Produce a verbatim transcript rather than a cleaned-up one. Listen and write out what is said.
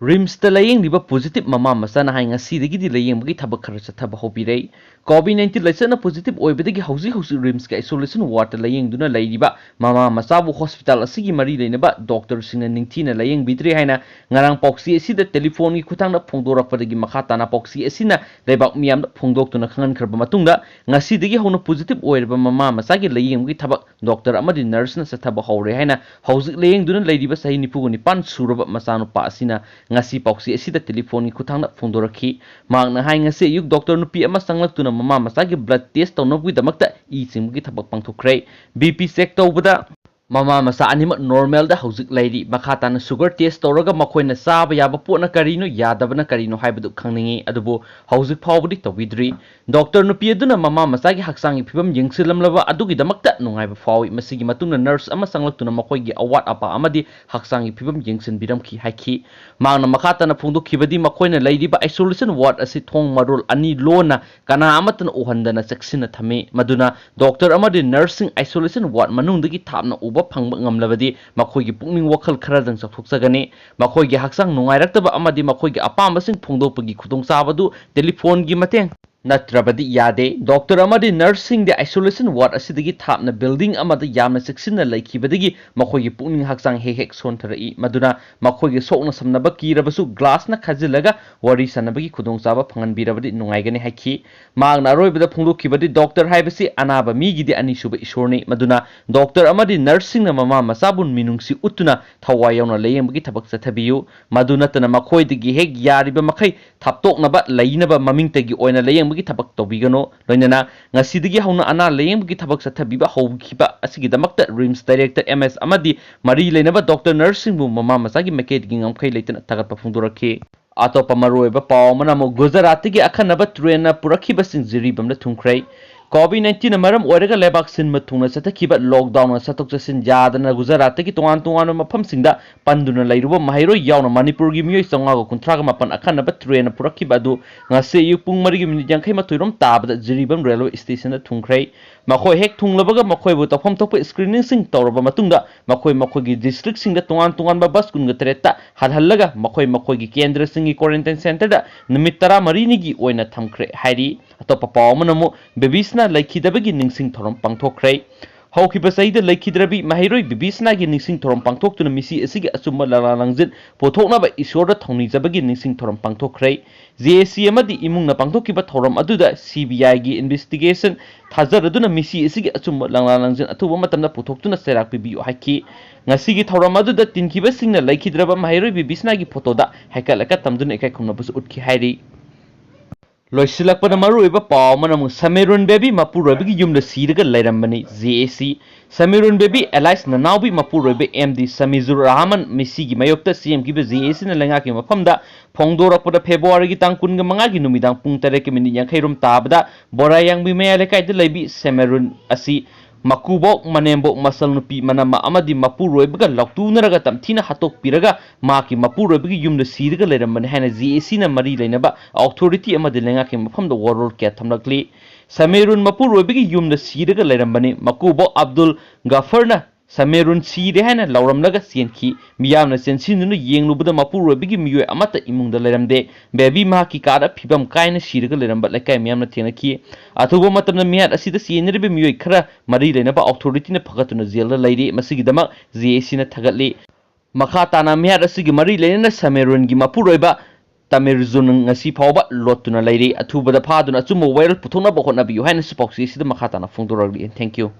ꯔꯤꯝꯁꯇ ꯂꯥꯌꯦꯡꯂꯤꯕ ꯄꯣꯖꯤꯇꯤꯚ ꯃꯃꯥ ꯃꯆꯥꯅ ꯍꯥꯏ, ꯉꯁꯤꯗꯒꯤꯗꯤ ꯂꯥꯌꯦꯡꯕꯒꯤ ꯊꯕꯛ ꯈꯔ ꯆꯠꯊꯕ ꯍꯧꯕꯤꯔꯦ꯫ ꯀꯣꯚꯤꯗ ꯅꯥꯏꯟꯇꯤꯟ ꯂꯥꯏꯆꯠꯅ ꯄꯣꯖꯤꯇꯤꯚ ꯑꯣꯏꯕꯗꯒꯤ ꯍꯧꯖꯤꯛ ꯍꯧꯖꯤꯛ ꯔꯤꯝꯁꯀꯤ ꯑꯥꯏꯁꯣꯂꯦꯁꯟ ꯋꯥꯔꯗꯇ ꯂꯥꯌꯦꯡꯗꯨꯅ ꯂꯩꯔꯤꯕ ꯃꯃꯥ ꯃꯆꯥꯕꯨ ꯍꯣꯁꯄꯤꯇꯥꯜ ꯑꯁꯤꯒꯤ ꯃꯔꯤ ꯂꯩꯅꯕ ꯗꯣꯛꯇꯔꯁꯤꯡꯅ ꯅꯤꯡꯊꯤꯅ ꯂꯥꯌꯦꯡꯕꯤꯗ꯭ꯔꯦ ꯍꯥꯏꯅ ꯉꯔꯥꯡ ꯄꯥꯎꯆꯦ ꯑꯁꯤꯗ ꯇꯦꯂꯤꯐꯣꯟꯒꯤ ꯈꯨꯠꯊꯥꯡꯗ ꯐꯣꯡꯗꯣꯔꯛꯄꯗꯒꯤ ꯃꯈꯥ ꯇꯥꯅ ꯄꯥꯎꯆꯦ ꯑꯁꯤꯅ ꯂꯩꯕꯥꯛ ꯃꯤꯌꯥꯝꯗ ꯐꯣꯡꯗꯣꯛꯇꯨꯅ ꯈꯪꯍꯟꯈ꯭ꯔꯕ ꯃꯇꯨꯡꯗ, ꯉꯁꯤꯗꯒꯤ ꯍꯧꯅ ꯄꯣꯖꯤꯇꯤꯚ ꯑꯣꯏꯔꯕ ꯃꯃꯥ ꯃꯆꯥꯒꯤ ꯂꯥꯌꯦꯡꯕꯒꯤ ꯊꯕꯛ ꯗꯣꯛꯇꯔ ꯑꯃꯗꯤ ꯅꯔꯁꯅ ꯆꯠꯊꯕ ꯍꯧꯔꯦ ꯍꯥꯏꯅ ꯍꯧꯖꯤꯛ ꯂꯥꯌꯦꯡꯗꯨꯅ ꯂꯩꯔꯤꯕ ꯆꯍꯤ ꯅꯤꯐꯨꯒ ꯅꯤꯄꯥꯟ ꯁꯨꯔꯕ ꯃꯆꯥꯅꯨꯄꯥ ꯑꯁꯤꯅ ꯉꯁꯤ ꯄꯥꯎꯆꯦ ꯑꯁꯤꯗ ꯇꯦꯂꯤꯐꯣꯟꯒꯤ ꯈꯨꯠꯊꯥꯡꯗ ꯐꯣꯡꯗꯣꯔꯛꯈꯤ꯫ ꯃꯍꯥꯛꯅ ꯍꯥꯏ, ꯉꯁꯤ ꯑꯌꯨꯛ ꯗꯣꯛꯇꯔ ꯅꯨꯄꯤ ꯑꯃ ꯆꯪꯂꯛꯇꯨꯅ ꯃꯃꯥ ꯃꯆꯥꯒꯤ ꯕ꯭ꯂꯗ ꯇꯦꯁ ꯇꯧꯅꯕꯒꯤꯗꯃꯛꯇ ꯏ ꯆꯤꯡꯕꯒꯤ ꯊꯕꯛ ꯄꯥꯡꯊꯣꯛꯈ꯭ꯔꯦ꯫ ꯕꯤ ꯄꯤ ꯆꯦꯛ ꯇꯧꯕꯗ ꯃꯃꯥ ꯃꯆꯥ ꯑꯅꯤꯃꯛ ꯅꯣꯔꯃꯦꯜꯗ ꯍꯧꯖꯤꯛ ꯂꯩꯔꯤ꯫ ꯃꯈꯥ ꯇꯥꯅ ꯁꯨꯒꯔ ꯇꯦꯁ ꯇꯧꯔꯒ ꯃꯈꯣꯏꯅ ꯆꯥꯕ ꯌꯥꯕ ꯄꯣꯠꯅ ꯀꯔꯤꯅꯣ, ꯌꯥꯗꯕꯅ ꯀꯔꯤꯅꯣ ꯍꯥꯏꯕꯗꯨ ꯈꯪꯅꯤꯡꯏ, ꯑꯗꯨꯕꯨ ꯍꯧꯖꯤꯛ ꯐꯥꯎꯕꯗꯤ ꯇꯧꯕꯤꯗ꯭ꯔꯤ꯫ ꯗꯣꯛꯇꯔ ꯅꯨꯄꯤ ꯑꯗꯨꯅ ꯃꯃꯥ ꯃꯆꯥꯒꯤ ꯍꯛꯆꯥꯡꯒꯤ ꯐꯤꯕꯝ ꯌꯦꯡꯁꯤꯜꯂꯝꯂꯕ ꯑꯗꯨꯒꯤꯗꯃꯛꯇ ꯅꯨꯡꯉꯥꯏꯕ ꯐꯥꯎꯏ꯫ ꯃꯁꯤꯒꯤ ꯃꯇꯨꯡꯗ ꯅꯔꯁ ꯑꯃ ꯆꯪꯂꯛꯇꯨꯅ ꯃꯈꯣꯏꯒꯤ ꯑꯋꯥꯠ ꯑꯄꯥ ꯑꯃꯗꯤ ꯍꯛꯆꯥꯡꯒꯤ ꯐꯤꯕꯝ ꯌꯦꯡꯁꯤꯟꯕꯤꯔꯝꯈꯤ ꯍꯥꯏꯈꯤ꯫ ꯃꯍꯥꯛꯅ ꯃꯈꯥ ꯇꯥꯅ ꯐꯣꯡꯗꯣꯛꯈꯤꯕꯗꯤ, ꯃꯈꯣꯏꯅ ꯂꯩꯔꯤꯕ ꯑꯥꯏꯁꯣꯂꯦꯁꯟ ꯋꯥꯔꯗ ꯑꯁꯤ ꯊꯣꯡ ꯃꯔꯣꯜ ꯑꯅꯤ ꯂꯣꯟꯅ ꯀꯅꯥ ꯑꯃꯠꯇꯅ ꯎꯍꯟꯗꯅ ꯆꯦꯛꯁꯤꯟꯅ ꯊꯝꯃꯤ, ꯃꯗꯨꯅ ꯗꯣꯛꯇꯔ ꯑꯃꯗꯤ ꯅꯔꯁꯁꯤꯡ ꯑꯥꯏꯁꯣꯂꯦꯁꯟ ꯋꯥꯔꯗ ꯃꯅꯨꯡꯗꯒꯤ ꯊꯥꯞꯅ ꯎꯕ ꯐꯪꯕ ꯉꯝꯂꯕꯗꯤ ꯃꯈꯣꯏꯒꯤ ꯄꯨꯛꯅꯤꯡ ꯋꯥꯈꯜ ꯈꯔꯗꯪ ꯆꯥꯎꯊꯣꯛꯆꯒꯅꯤ꯫ ꯃꯈꯣꯏꯒꯤ ꯍꯛꯆꯥꯡ ꯅꯨꯡꯉꯥꯏꯔꯛꯇꯕ ꯑꯃꯗꯤ ꯃꯈꯣꯏꯒꯤ ꯑꯄꯥꯝꯕꯁꯤꯡ ꯐꯣꯡꯗꯣꯛꯄꯒꯤ ꯈꯨꯗꯣꯡꯆꯥꯕꯗꯨ ꯇꯦꯂꯤꯐꯣꯟꯒꯤ ꯃꯇꯦꯡ ꯅꯠꯇ꯭ꯔꯕꯗꯤ ꯌꯥꯗꯦ꯫ ꯗꯣꯛꯇꯔ ꯑꯃꯗꯤ ꯅꯔꯁꯁꯤꯡꯗꯤ ꯑꯥꯏꯁꯣꯂꯦꯁꯟ ꯋꯥꯔꯗ ꯑꯁꯤꯗꯒꯤ ꯊꯥꯞꯅ ꯕꯤꯜꯗꯤꯡ ꯑꯃꯗ ꯌꯥꯝꯅ ꯆꯦꯛꯁꯤꯟꯅ ꯂꯩꯈꯤꯕꯗꯒꯤ ꯃꯈꯣꯏꯒꯤ ꯄꯨꯛꯅꯤꯡ ꯍꯛꯆꯥꯡ ꯍꯦꯛ ꯍꯦꯛ ꯁꯣꯟꯊꯔꯛꯏ, ꯃꯗꯨꯅ ꯃꯈꯣꯏꯒꯤ ꯁꯣꯛꯅ ꯁꯝꯅꯕ ꯀꯤꯔꯕꯁꯨ ꯒ꯭ꯂꯥꯁꯅ ꯈꯥꯖꯤꯜꯂꯒ ꯋꯥꯔꯤ ꯁꯥꯟꯅꯕꯒꯤ ꯈꯨꯗꯣꯡꯆꯥꯕ ꯐꯪꯍꯟꯕꯤꯔꯕꯗꯤ ꯅꯨꯡꯉꯥꯏꯒꯅꯤ ꯍꯥꯏꯈꯤ꯫ ꯃꯍꯥꯛꯅ ꯑꯔꯣꯏꯕꯗ ꯐꯣꯡꯗꯣꯛꯈꯤꯕꯗꯤ, ꯗꯣꯛꯇꯔ ꯍꯥꯏꯕꯁꯤ ꯑꯅꯥꯕ ꯃꯤꯒꯤꯗꯤ ꯑꯅꯤꯁꯨꯕ ꯏꯁꯣꯔꯅꯤ, ꯃꯗꯨꯅ ꯗꯣꯛꯇꯔ ꯑꯃꯗꯤ ꯅꯔꯁꯁꯤꯡꯅ ꯃꯃꯥ ꯃꯆꯥꯕꯨ ꯃꯤꯅꯨꯡꯁꯤ ꯎꯠꯇꯨꯅ ꯊꯋꯥꯏ ꯌꯥꯎꯅ ꯂꯥꯌꯦꯡꯕꯒꯤ ꯊꯕꯛ ꯆꯠꯊꯕꯤꯌꯨ꯫ ꯃꯗꯨ ꯅꯠꯇꯅ ꯃꯈꯣꯏꯗꯒꯤ ꯍꯦꯛ ꯌꯥꯔꯤꯕ ꯃꯈꯩ ꯊꯥꯞꯇꯣꯛꯅꯕ ꯂꯩꯅꯕ ꯃꯃꯤꯡꯇꯒꯤ ꯑꯣꯏꯅ ꯂꯥꯌꯦꯡꯕꯒꯤ ꯊꯕꯛ ꯇꯧꯕꯤꯒꯅꯨ꯫ ꯂꯣꯏꯅꯅ ꯉꯁꯤꯗꯒꯤ ꯍꯧꯅ ꯑꯅꯥ ꯂꯥꯌꯦꯡꯕꯒꯤ ꯊꯕꯛ ꯆꯠꯊꯕꯤꯕ ꯍꯧꯈꯤꯕ ꯑꯁꯤꯒꯤꯗꯃꯛꯇ ꯔꯤꯝꯁ ꯗꯥꯏꯔꯦꯛꯇꯔ, ꯑꯦꯝ ꯑꯦꯁ ꯑꯃꯗꯤ ꯃꯔꯤ ꯂꯩꯅꯕ ꯗꯣꯛꯇꯔ ꯅꯔꯁꯁꯤꯡꯕꯨ ꯃꯃꯥ ꯃꯆꯥꯒꯤ ꯃꯥꯏꯀꯩꯗꯒꯤ ꯉꯝꯈꯩ ꯂꯩꯇꯅ ꯊꯥꯒꯠꯄ ꯐꯣꯡꯗꯣꯔꯛꯈꯤ꯫ ꯑꯇꯣꯞꯄ ꯃꯔꯨꯑꯣꯏꯕ ꯄꯥꯎ ꯑꯃꯅ ꯑꯃꯨꯛ ꯒꯨꯖꯔꯥꯠꯇꯒꯤ ꯑꯈꯟꯅꯕ ꯇ꯭ꯔꯦꯟꯅ ꯄꯨꯔꯛꯈꯤꯕꯁꯤꯡ ꯖꯤꯔꯤꯕꯥꯝꯗ ꯊꯨꯡꯈ꯭ꯔꯦ꯫ ꯀꯣꯚꯤꯗ ꯅꯥꯏꯟꯇꯤꯟꯅ ꯃꯔꯝ ꯑꯣꯏꯔꯒ ꯂꯩꯕꯥꯛ ꯁꯤꯟꯕ ꯊꯨꯡꯅ ꯆꯠꯊꯈꯤꯕ ꯂꯣꯛꯗꯥꯎꯟꯅ ꯆꯠꯊꯣꯛ ꯆꯠꯁꯤꯟ ꯌꯥꯗꯅ ꯒꯨꯖꯔꯥꯠꯇꯒꯤ ꯇꯣꯉꯥꯟ ꯇꯣꯉꯥꯟꯕ ꯃꯐꯝꯁꯤꯡꯗ ꯄꯟꯗꯨꯅ ꯂꯩꯔꯨꯕ ꯃꯍꯩꯔꯣꯏ ꯌꯥꯎꯅ ꯃꯅꯤꯄꯨꯔꯒꯤ ꯃꯤꯑꯣꯏ ꯆꯥꯝꯃꯉꯥꯒ ꯀꯨꯟꯊ꯭ꯔꯥꯒ ꯃꯥꯄꯟ ꯑꯈꯟꯅꯕ ꯇ꯭ꯔꯦꯟꯅ ꯄꯨꯔꯛꯈꯤꯕ ꯑꯗꯨ ꯉꯁꯤ ꯑꯌꯨꯛ ꯄꯨꯡ ꯃꯔꯤꯒ ꯃꯤꯅꯤꯠ ꯌꯥꯡꯈꯩ ꯃꯥꯊꯣꯏ ꯔꯣꯝ ꯇꯥꯕꯗ ꯖꯤꯔꯤꯕꯥꯝ ꯔꯦꯜꯋꯦ ꯁ꯭ꯇꯦꯁꯟꯗ ꯊꯨꯡꯈ꯭ꯔꯦ꯫ ꯃꯈꯣꯏ ꯍꯦꯛ ꯊꯨꯡꯂꯕꯒ ꯃꯈꯣꯏꯕꯨ ꯇꯧꯐꯝ ꯊꯣꯛꯄ screeningꯁꯤꯡ ꯇꯧꯔꯕ ꯃꯇꯨꯡꯗ ꯃꯈꯣꯏ ꯃꯈꯣꯏꯒꯤ districtꯁꯤꯡꯗ ꯇꯣꯉꯥꯟ ꯇꯣꯉꯥꯟꯕ bus ꯀꯨꯟꯒ ꯇꯔꯦꯠꯇ ꯍꯜꯍꯜꯂꯒ ꯃꯈꯣꯏ ꯃꯈꯣꯏꯒꯤ ꯀꯦꯟꯗ꯭ꯔꯁꯤꯡꯒꯤ quarantine centreꯗ ꯅꯨꯃꯤꯠ ꯇꯔꯥꯃꯔꯤꯅꯤꯒꯤ ꯑꯣꯏꯅ ꯊꯝꯈ꯭ꯔꯦ ꯍꯥꯏꯔꯤ꯫ ꯑꯇꯣꯞꯄ ꯄꯥꯎ ꯑꯃꯅ ꯑꯃꯨꯛ ꯕꯤꯕꯤꯁꯅꯥ ꯂꯩꯈꯤꯗꯕꯒꯤ ꯅꯤꯡꯁꯤꯡ ꯊꯧꯔꯝ ꯄꯥꯡꯊꯣꯛꯈ꯭ꯔꯦ꯫ ꯍꯧꯈꯤꯕ ꯆꯍꯤꯗ ꯂꯩꯈꯤꯗ꯭ꯔꯕꯤ ꯃꯍꯩꯔꯣꯏ ꯕꯤꯕꯤꯁꯅꯥꯒꯤ ꯅꯤꯡꯁꯤꯡ ꯊꯧꯔꯝ ꯄꯥꯡꯊꯣꯛꯇꯨꯅ ꯃꯤꯁꯤ ꯑꯁꯤꯒꯤ ꯑꯆꯨꯝꯕ ꯂꯥꯂꯥ ꯂꯪꯖꯤꯟ ꯄꯨꯊꯣꯛꯅꯕ ꯏꯁꯣꯔꯗ ꯊꯧꯅꯤꯖꯕꯒꯤ ꯅꯤꯡꯁꯤꯡ ꯊꯧꯔꯝ ꯄꯥꯡꯊꯣꯛꯈ꯭ꯔꯦ꯫ ꯖꯦ ꯑꯦ ꯁꯤ ꯑꯃꯗꯤ ꯏꯃꯨꯡꯅ ꯄꯥꯡꯊꯣꯛꯈꯤꯕ ꯊꯧꯔꯝ ꯑꯗꯨꯗ ꯁꯤ ꯕꯤ ꯑꯥꯏꯒꯤ investigation ꯊꯥꯖꯔꯗꯨꯅ ꯃꯤꯁꯤ ꯑꯁꯤꯒꯤ ꯑꯆꯨꯝꯕ ꯂꯪꯂꯥ ꯂꯪꯖꯤꯟ ꯑꯊꯨꯕ ꯃꯇꯝꯗ ꯄꯨꯊꯣꯛꯇꯨꯅ ꯆꯩꯔꯥꯛ ꯄꯤꯕꯤꯌꯨ ꯍꯥꯏꯈꯤ꯫ ꯉꯁꯤꯒꯤ ꯊꯧꯔꯝ ꯑꯗꯨꯗ ꯇꯤꯟꯈꯤꯕꯁꯤꯡꯅ ꯂꯩꯈꯤꯗ꯭ꯔꯕ ꯃꯍꯩꯔꯣꯏ ꯕꯤꯕꯤꯁꯅꯥꯒꯤ ꯐꯣꯇꯣꯗ ꯍꯩꯀꯠ ꯂꯩꯀꯠ ꯇꯝꯗꯨꯅ ꯏꯀꯥꯏ ꯈꯨꯝꯅꯕꯁꯨ ꯎꯠꯈꯤ ꯍꯥꯏꯔꯤ꯫ ꯂꯣꯏꯁꯤꯜꯂꯛꯄꯗ ꯃꯔꯨꯑꯣꯏꯕ ꯄꯥꯎ ꯑꯃꯅ ꯑꯃꯨꯛ ꯁꯃꯤꯔꯨꯟ ꯕꯦꯕꯤ ꯃꯄꯨꯔꯣꯏꯕꯒꯤ ꯌꯨꯝꯗ ꯁꯤꯔꯒ ꯂꯩꯔꯝꯕꯅꯤ꯫ ꯖꯦ ꯑꯦ ꯁꯤ ꯁꯃꯤꯔꯨꯟ ꯕꯦꯕꯤ alias ꯅꯅꯥꯎꯕꯤ ꯃꯄꯨꯔꯣꯏꯕ ꯑꯦꯝ ꯗꯤ ꯁꯃꯤꯖꯨꯔ ꯔꯍꯃꯟ ꯃꯤꯁꯤꯒꯤ ꯃꯥꯌꯣꯛꯇ ꯁꯦꯝꯈꯤꯕ ꯖꯦ ꯑꯦ ꯁꯤꯅ ꯂꯩꯉꯥꯛꯀꯤ ꯃꯐꯝꯗ ꯐꯣꯡꯗꯣꯔꯛꯄꯗ ꯐꯦꯕ꯭ꯔꯨꯋꯥꯔꯤꯒꯤ ꯇꯥꯡ ꯀꯨꯟꯒ ꯃꯉꯥꯒꯤ ꯅꯨꯃꯤꯗꯥꯡ ꯄꯨꯡ ꯇꯔꯦꯠꯀ ꯃꯤꯅꯤꯠ ꯌꯥꯡꯈꯩ ꯔꯣꯝ ꯇꯥꯕꯗ ꯕꯣꯔꯥꯌꯥꯡꯕꯤ ꯃꯌꯥꯏ ꯂꯩꯀꯥꯏꯗ ꯂꯩꯕꯤ ꯁꯃꯤꯔꯨꯟ ꯑꯁꯤ ꯃꯀꯨꯕꯣꯛ, ꯃꯅꯦꯝꯕꯣꯛ, ꯃꯆꯜꯅꯨꯄꯤ, ꯃꯅꯝꯃ ꯑꯃꯗꯤ ꯃꯄꯨꯔꯣꯏꯕꯒ ꯂꯥꯎꯇꯨꯅꯔꯒ ꯇꯝꯊꯤꯅ ꯍꯥꯠꯇꯣꯛꯄꯤꯔꯒ ꯃꯍꯥꯛꯀꯤ ꯃꯄꯨꯔꯣꯏꯕꯒꯤ ꯌꯨꯝꯗ ꯁꯤꯔꯒ ꯂꯩꯔꯝꯕꯅꯤ ꯍꯥꯏꯅ ꯖꯦ ꯑꯦ ꯁꯤꯅ ꯃꯔꯤ ꯂꯩꯅꯕ authority ꯑꯃꯗꯤ ꯂꯩꯉꯥꯛꯀꯤ ꯃꯐꯝꯗ ꯋꯥꯔꯣꯜ ꯀꯌꯥ ꯊꯝꯂꯛꯂꯤ꯫ ꯁꯃꯤꯔꯨꯟ ꯃꯄꯨꯔꯣꯏꯕꯒꯤ ꯌꯨꯝꯗ ꯁꯤꯔꯒ ꯂꯩꯔꯝꯕꯅꯤ꯫ ꯃꯀꯨꯕꯣꯛ ꯑꯕꯗꯨꯜ ꯒꯐꯔꯅ ꯁꯃꯤꯔꯨꯟ ꯁꯤꯔꯦ ꯍꯥꯏꯅ ꯂꯥꯎꯔꯝꯂꯒ ꯆꯦꯟꯈꯤ꯫ ꯃꯤꯌꯥꯝꯅ ꯆꯦꯟꯁꯤꯟꯗꯨꯅ ꯌꯦꯡꯂꯨꯕꯗ ꯃꯄꯨꯔꯣꯏꯕꯒꯤ ꯃꯤꯑꯣꯏ ꯑꯃꯠꯇ ꯏꯃꯨꯡꯗ ꯂꯩꯔꯝꯗꯦ꯫ ꯕꯦꯕꯤ ꯃꯍꯥꯛꯀꯤ ꯀꯥꯗ ꯐꯤꯕꯝ ꯀꯥꯏꯅ ꯁꯤꯔꯒ ꯂꯩꯔꯝꯕ ꯂꯩꯀꯥꯏ ꯃꯤꯌꯥꯝꯅ ꯊꯦꯡꯅꯈꯤ꯫ ꯑꯊꯨꯕ ꯃꯇꯝꯗ ꯃꯤꯍꯥꯠ ꯑꯁꯤꯗ ꯆꯦꯟꯅꯔꯤꯕ ꯃꯤꯑꯣꯏ ꯈꯔ ꯃꯔꯤ ꯂꯩꯅꯕ authority ꯅ ꯐꯒꯠꯇꯨꯅ ꯖꯦꯜꯗ ꯂꯩꯔꯤ꯫ ꯃꯁꯤꯒꯤꯗꯃꯛ ꯖꯦ ꯑꯦ ꯁꯤ ꯅ ꯊꯥꯒꯠꯂꯤ꯫ ꯃꯈꯥ ꯇꯥꯅ ꯃꯤꯍꯥꯠ ꯑꯁꯤꯒꯤ ꯃꯔꯤ ꯂꯩꯅꯅ ꯁꯃꯤꯔꯨꯟꯒꯤ ꯃꯄꯨꯔꯣꯏꯕ ꯇꯃꯤꯔꯖꯨꯟ ꯉꯁꯤ ꯐꯥꯎꯕ ꯂꯣꯠꯇꯨꯅ ꯂꯩꯔꯤ꯫ ꯑꯊꯨꯕꯗ ꯐꯥꯗꯨꯅ ꯑꯆꯨꯝꯕ ꯋꯥꯌꯦꯜ ꯄꯨꯊꯣꯛꯅꯕ ꯍꯣꯠꯅꯕꯤꯌꯨ ꯍꯥꯏꯅꯁꯨ ꯄꯥꯎꯆꯦ ꯑꯁꯤꯗ ꯃꯈꯥ ꯇꯥꯅ ꯐꯣꯡꯗꯣꯔꯛꯂꯤ꯫ Thank you꯫